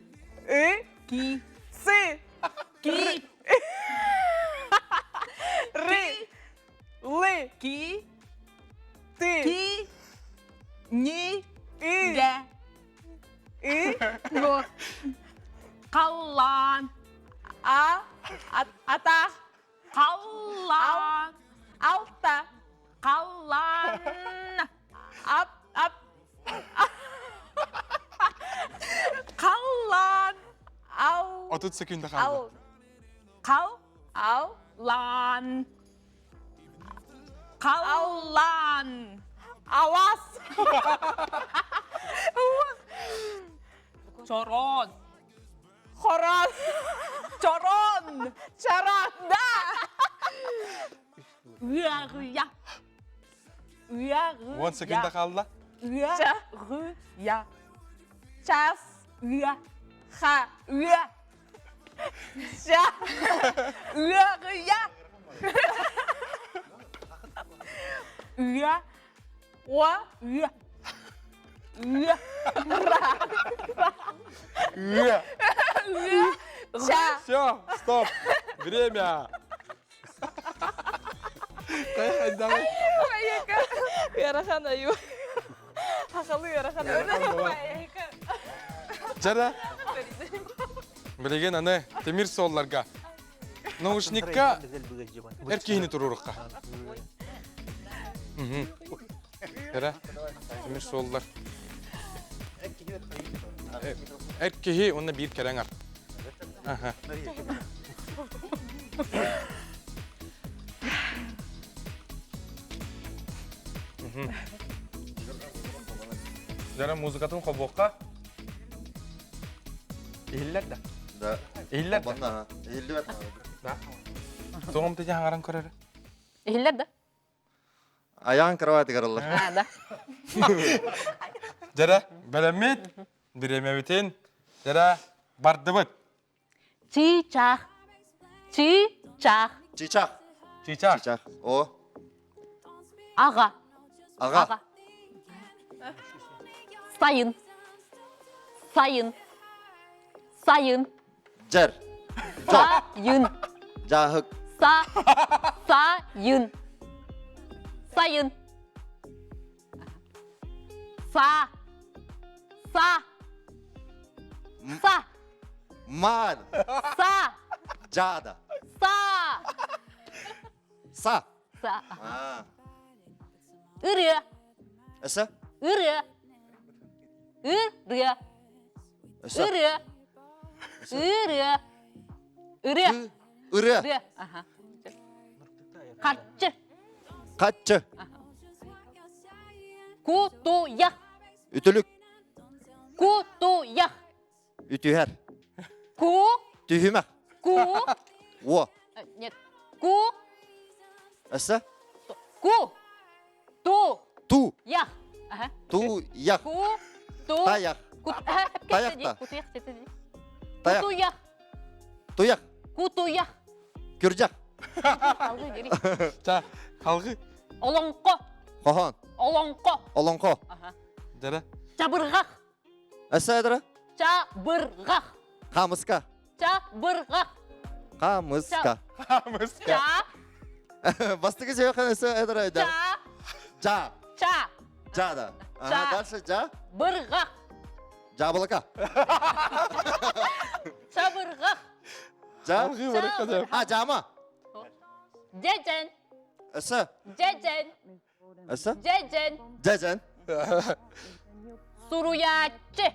И. Ки. Ц. Ки. Р. Л. Ки. Т. Ки. Ни. И. Гэ. И. Го. Халлаан. А. Ата. Халлаан. Алта. Халлаан. Ап. Ап. Халлаан. Ал. 30 секунда хаалла. Ал. Хал. Ал. Лаан. Халлаан. Алас. Чорон. Хорон. Чорон. Чаран. Да. Ыарыйа. Ыарыйа. 10 секунда хаалла. Ыарыйа. Час. Ыа. Ха. Ыа. Ша. Ыарыйа. Ыа. Уа. Ыа. Ыа. Ыа. Ыа. Ча. Все, стоп. Время. Давай. Ыарахан аю. Хахалы ыарахан аю. Жара. Билигин аны тимир суолларга наушникка эр киһини туруорукка. Жара, тимир суоллар. Эр киһи уонна биир кэрэҥ ар. Аха. Жара музыкатын хобуохха. Иһиллэр да? Да. Иһиллэр да? Манна, иһиллибэт. Да. Тоҕом тыйа хаҥаран көрөр. Иһиллэр да? Аян кроватыгар ылла. А, да. Жара, бэлэммит, бириэмэбитин, жара, бардыбыт. Чичах. Чичах. Чичах. Чичах. Чичах. О. Аҕа. Аҕа. Аҕа. Сайын. Сайын. Сайын. Дьэр. Сайын. Дьааһык. Са. Сайын. Сайын. Са. Са. Са. Маар. Са. Дьаада. Са. Са. Са. А. Ырыа. Эсэ? Ырыа. Ырыа. Эсэ? Ырыа. Ырыа. Ырыа. Ырыа. Ырыа. Аха. Харчы. Хаччы. Кутуйах. Үтүлүк. Кутуйах. Үтүһэр. Ку. Түһүмэх. Ку. Уо. Нет. Ку. Эсэ? Ку. Ту. Ту. Ях. Ага. Ту. Ях. Ку. Ту. Таях. Таях-та. Кутуях. Таях. Кутуях. Туях. Кутуях. Күрдьэх. Халгы дери. Ча, халгы. Олоҥхо. Хоһоон. Олоҥхо. Олоҥхо. Ага. Дара. Чабырҕах. Эсэ дара. Чабырҕах. Хамыска. Чабырҕах. Хамыска. Хамыска. Ча. Бастакы сехан эсэ эдара. Ча. Ча. Ча. Ча да. Ага, дальше ча. Бырҕах. Жабылыка. Чабырҕах. Жа. А, жама. Дьэдьэн. Эсэ. Дьэдьэн. Эсэ. Дьэдьэн. Дьэдьэн. Суруйааччы.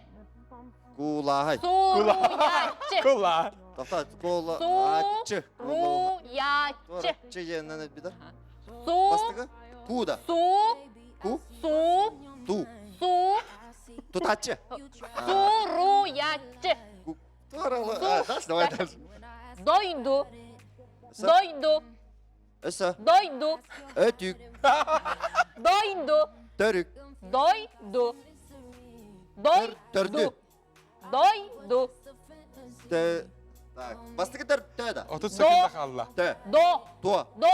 Куулааһай. Суруйааччы. Кулаа. Тоқта, кула-аччы. Суруйааччы. Чы диэннэн этбитер. Су. Бастыгы? Куда? Су. Ку? Су. Ту. Су. Тутаччы. Суруйааччы. Дальше, давай дальше. Дойду. Дойду. Өсө. Дойду. Өтүк. Дойду. Төрүк. Дойду. Дойду. Төрдү. Дойду. Тө. Так. Бастыкы төр тө да. 30 секунда қалла. Тө. До. Туо. До.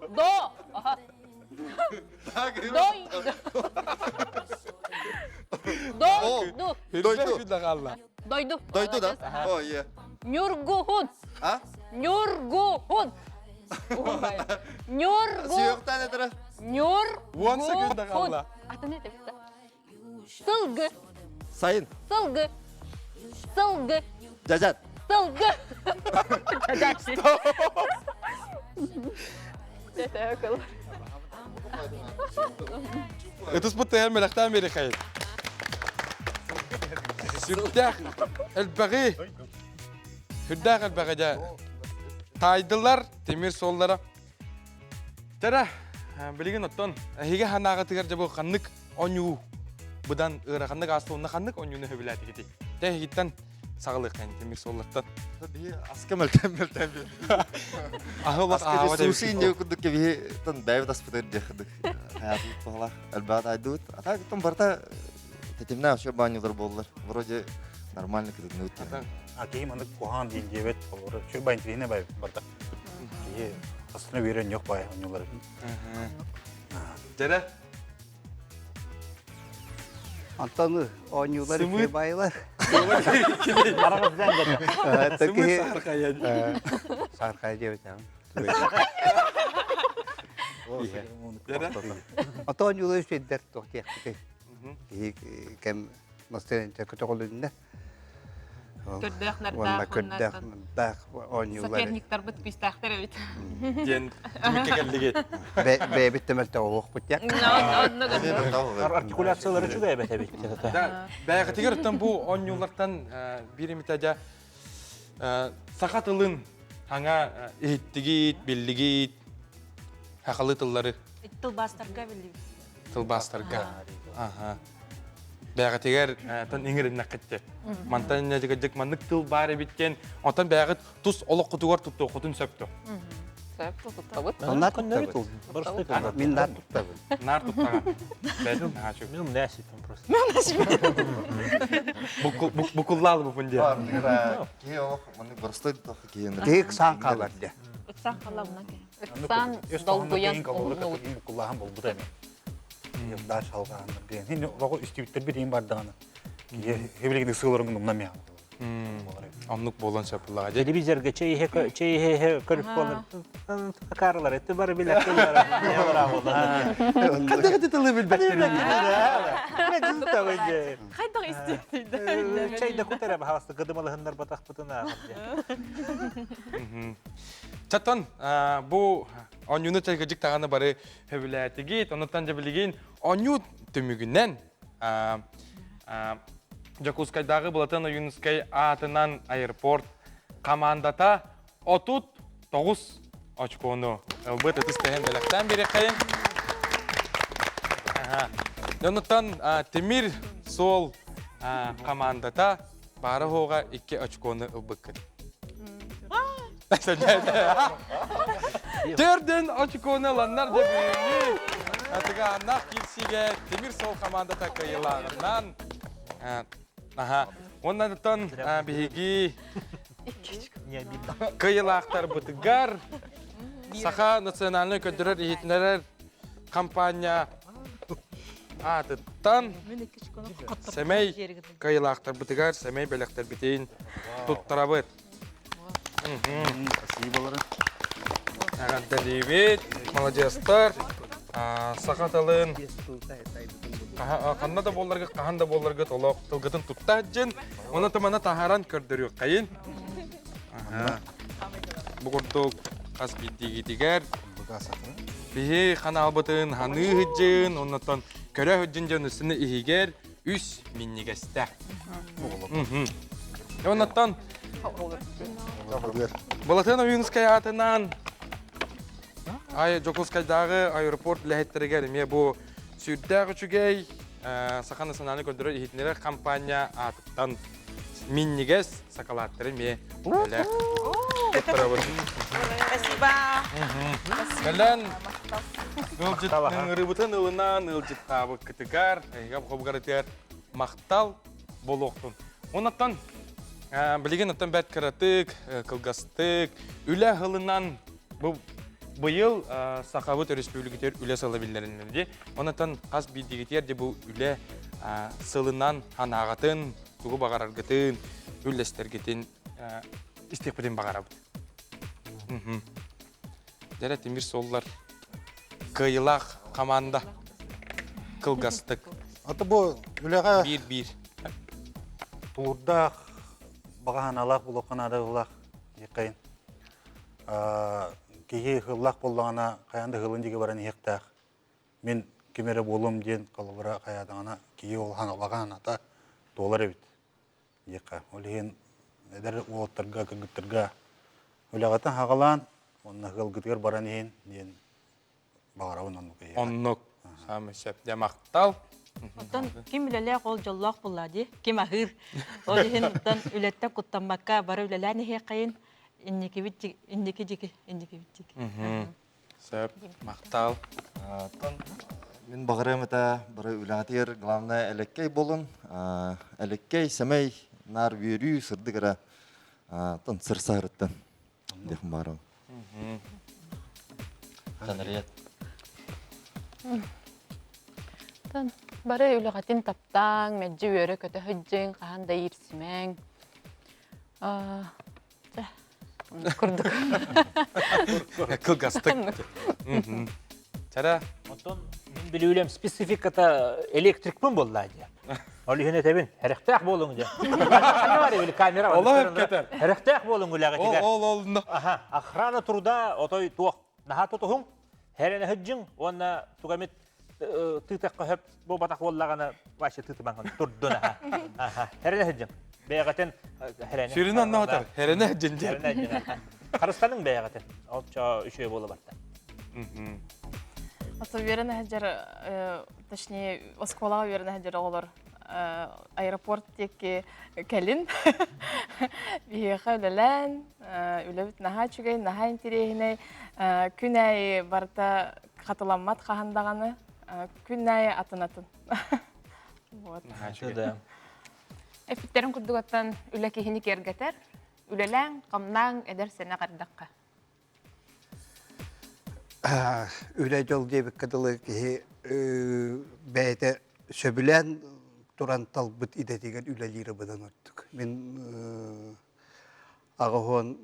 До. Аха. Дойду. Дойду. Дойду. Секунда қалла. Дойду. Дойду да? О, е. Нюргуһун. А? Нюргуһун. Нюргу. Сүйөктен этэрэ. Нюргуһун. 10 секунда қалла. Атын это Сылгы. Сайын. Сылгы. Сылгы. Жажат. Сылгы. Ытыс бутыһар мэлэхтээн биэриэхэйин. Сүрдээх элбэҕи сүрдээх элбэҕи дьэ таайдылар тимир суоллара. Тара билигин оттон эһиги ханаҕытыгар дьэ бу ханнык оонньуу быдан ыараханнык ааста уонна ханнык оонньууну сөбүлээтигитий? Тэ эһигиттэн саҕалыаххайын тимир суоллартан. Биһи аска мөлтөн мөлтөн би. Аһылах Аска аава суши инде курдук биһи тон бэйбит аспытыр диэхидик. Хаятыбыт пахалах элбэҕи таайдыбыт. А так тон барыта тэтимнээх вообще баанньылар буоллар. Вроде нормально кытынныбыт. А киһи маннык куһаҕан диэн диэбэт олору сүр бай интеллигенэ бай барда. Киһи астына үөрэн yok бай оонньуулар. Дьэрэ Антон оонньуулар Сымыт. байлар. Араҕыздан Сымыт саархайан. Саархай диэбит. Ото оонньуулар үчүгэйдэр туох диэхпитий. Киһи кэм настроение көтөҕүлүннэ. Көрдөөх Уонна нардаах көрдөөх нардаах оонньуулар. Соперниктарбыт күүстээхтэр эбит. Диэн түмүккэ кэллигит. Бэйэбит да мөлтөҕү буолуохпут Артикуляциялары үчүгэй эбит эбит. Бэйэҕитигэр оттон бу оонньуулартан биир эмитэ дьэ саха тылын хаҥа иһиттигит, биллигит, сахалыы тыллары Тылбаастарга биллибит. Тылбаастарга. Аха. Бэйэҕитигэр тон иҥириннэххит Мантан дьык маннык тыл баар эбит диэн, онтон бэйэҕит тус олоххутугар туттуоххутун сөп дуо? Сөп, туттабыт. Наар туттабын. Мин наар туттабын. Наар туттаҕын. Бэйэтин наһаа үчүгэй. Мин умнээсиппин просто. Букуллаал бупун диэн. Киһи олох маннык боростой киһи Киһи ыксаан хаалар дьэ. Ыксаан хаалар Ыксаан долгуйан уһуннубут. Букуллааһын болбута эми. Даш алгааннар диэн. Хин оҕо истибиттер бир иин бардаҕына. Киһи хебилигин ысыыларын умнамыа. Оннук буолан сөп буллаҕа. Телевизорга чэй иһэ чэй иһэ көрүп буолар. Акарылар эти бары билэр Хайдах ити тылы билбэттэр Хайдах истиэхтий Чэй да кутара баһаалыста кыдымалыһыннар батахпытына. Чаттан бу оонньууну чайгыдьык даҕаны бары сөбүлээтигит. Онуттан дьэ билигин оонньуу түмүгүнэн Дьокуускайдааҕы Былатыан Ойуунускай аатынан аэропорт хамаандата 39 очкону ылбыт ытыс тэһэн бэлэхтээн биэриэххэйин. Онуттан Тимир суол хамаандата баара-суоҕа 2 очкону ылбыккыт. Төрдүн очкону ыланнар да бүгүҥҥү Атыгааннаах киирсиигэ Тимир Сол хамаандата кыайыылааҕынан аха уонна биһиги кыайыылаахтарбытыгар Саха национальнай көрдөрөр иһитиннэрэр компания аатыттан сэмэй кыайыылаахтарбытыгар сэмэй бэлэхтэрбитин туттарабыт. Спасиболары. Эҕэрдэлиибит, маладьыастар. Саха тылын ханна да буолларгыт, хаһан да буолларгыт олох тылгытын тутта сылдьын, онон тумана таһааран көрдөрүөххэйин. Бу курдук хас биирдиигитигэр. Биһи ханаалбытын ханыы сыдьын, оннотон көрө сыдьын дьон үстүнэ иһигэр үс минньигэстээх. Оннотон Былатын Ойуунскай аатынан Ай Дьокуускайдааҕы аэропорт үлэһиттэригэр эмиэ бу сүрдээх үчүгэй Саха национальнай көрдөрөр иһитиннэрэр хампаанньа аатыттан минньигэс сакалааттары эмиэ бэлэх туттарабыт. Спасибо. Кэлэн ыалдьыт ыҥырыыбытын ылынан ыалдьыттаабыккытыгар, эһиги хобугарытыгар махтал буолуохтун. Оннуттан билигин оттон бэрт кыратык, кылгастык, үлэ ылынан бу быйыл Сахабыт Өрөспүүбүлүкэтигэр үлэ сыла биллэриннэ дии. Оннуттан хас биирдиигитигэр де бу үлэ сылынан санааҕытын, тугу баҕараргытын, үллэстэргитин истиэхпитин баҕарабыт. Дьэрэ тимир суоллар кыайыылаах хамаанда кылгастык. Ата бу үлэҕэ биир-биир тулуурдаах, баҕа санаалаах буолуохха наадалаах диэххэйин. Киһи ыһыллаах буоллаҕына хайаан да ыһылын диэки баран иһиэхтээх. Мин ким эрэ буолуом диэн холобура хайаатаҕына киһи ол баҕа санаата туолар эбит диэххэ. Ол иһин эдэр уолаттарга, кыргыттарга үлэҕитин хаҕалаан уонна ыалгытыгар баран иһин диэн баҕарабын оннук эйиэхэ. Оннук. Саамай сөп. Дьэ махтал. Оттон ким үлэлээх ол дьоллоох буолла дии, ким аһыыр. Ол иһин оттон үлэттэн куттаммакка бары үлэлээн иһиэххэйин, инникибит инники дьики, инникибит дьики. Сөп, махтал. Оттон мин баҕарыам этэ бары үлэҕитигэр главное элэккэй буолун. Элэккэй, сэмэй, наар үөрүү, сырдык эрэ оттон сырсаһырыттан диэхпин баҕарабын. Танарият. Тан бары үлэҕитин таптааҥ, мэлдьи үөрэ-көтө сылдьыҥ, хаһан да иирсимэҥ. Курдук. Кылгастык. Чара. Оттон мин билүүлэм спецификата электрикпын буолла дии. Ол иһин этэбин, эрэхтээх буолуҥ дии. Камера Олох кетер. Эрэхтээх буолуҥ үлэҕитигэр. Ол ол ол. Аха, охрана труда отой туох наһаа тутуһуҥ, Хэрэнэ сылдьыҥ уонна туга эмит тыытахха сөп буолбатах буоллаҕына вообще тыытымаҥ турдун аха. Аха. Хэрэнэ сылдьыҥ. Бэйэҕитин хэрэнэ. Сүрүн онно отар. Хэрэнэ сылдьын диэн. Хэрэнэ сылдьын. Харыстаныҥ бэйэҕитин. Ол чоо үчүгэй буола барда. Ото үөрэнэ сылдьар, точнее, оскуолаҕа үөрэнэ сылдьар оҕолор аэропорт диэки кэлин. Биһиэхэ үлэлээн, үлэбит наһаа үчүгэй, наһаа интэриэһинэй. Күн аайы барыта хатыламмат хаһан даҕаны. Күн аайы атын-атын. Вот. Наһаа үчүгэй. Эппиттерин курдугаттан үлэ киһини киэргэтэр. Үлэлээҥ, хамнааҥ, эдэр сэнэх эрдэххэ. Үлэ дьол диэбиккэ дылы киһи бэйэтэ сөбүлээн туран талбыт идэтигэр үлэлиирэ быдан ордук. Мин аҕыһуон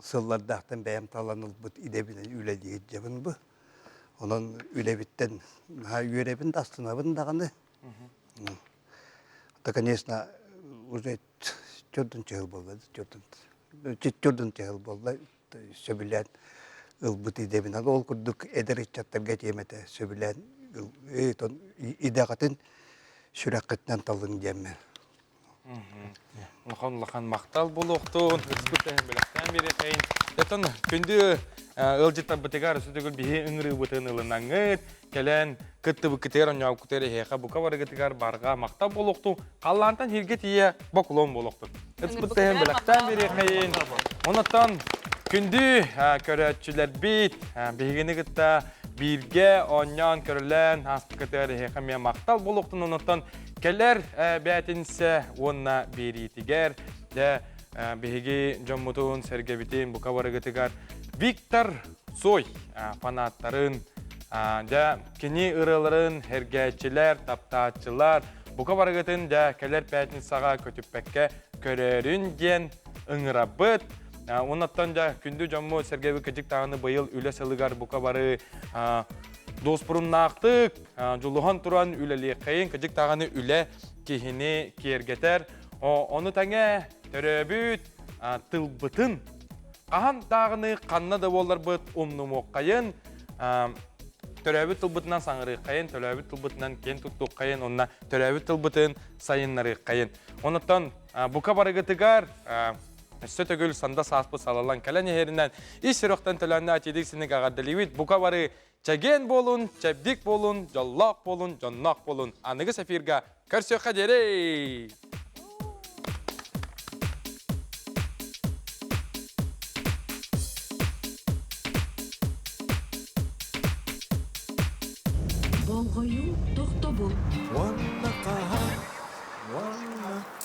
сыллардаахтан бэйэм талан ылбыт идэбинэн үлэлии сылдьабын бу. Онон үлэбиттэн наһаа үөрэбин да астынабын даҕаны. Это, конечно, уже төрдүн чыһыл буолла, төрдүн төрдүн чыһыл буолла сөбүлээн ылбыт идэбинэн ол курдук эдэр ыччаттарга этиэм этэ сөбүлээн идэҕитин сүрэххитинэн талыҥ диэммин Улахан улахан махтал буолуохтун, ыспыт тэһин бэлэхтээн биэриэхэйин. Оттон күндү ыалдьыттарбытыгар өссө биһи ыҥырыыбытын ылынаҥҥыт, кэлэн кыттыбыккытыгар, онньообуккутугар эһиэхэ бука барыгытыгар барҕа махтал буолуохтун, халлаантан сиргэ тиийэ бокулуон буолуохтун. Ыспыт тэһин бэлэхтээн биэриэхэйин. Онуттан күндү көрөөччүлэрбит биһигини кытта бииргэ оонньоон көрүлээн ааспыккытыгар эһиэхэ эмиэ махтал буолуохтун. Онуттан кэлэр бээтинсэ уонна биэриитигэр дьэ биһиги дьоммутун сэргэбитин бука барыгытыгар Виктор Цой фанаттарын дьэ кини ырыаларын эргээччилэр, таптааччылар бука барыгытын дьэ кэлэр пятницаҕа көтүппэккэ көрөөрүн диэн ыҥырабыт. Оннуттан дьэ күндү дьоммут Сергей кыдьык даҕаны быйыл үлэ сылыгар бука бары дуоспуруннаахтык дьулуһан туран үлэлиэххэйин, кыдьык даҕаны үлэ киһини киэргэтэр. Ону тэҥэ төрөөбүт тылбытын хаһан даҕаны ханна да буолларбыт умнумуоххайын. төрөөбүт тылбытынан саҥарыаххайын, төрөөбүт тылбытынан киэн туттуоххайын, онно төрөөбүт тылбытын сайыннарыаххайын. Онуттан бука барыгытыгар өссө төгүл санда сааспыт салаллан кэлэн иһэринэн ис сүрэхтэн төлөөннө атидик синик аҕардалыыбыт. Бука бары чэгиэн буолун, чэбдик буолун, дьоллоох буолун, дьонноох буолун. Аныгыс эфирга көрсүөххэ диэри! Болҕойуу, тохтобул. Уонна хаһан, уонна.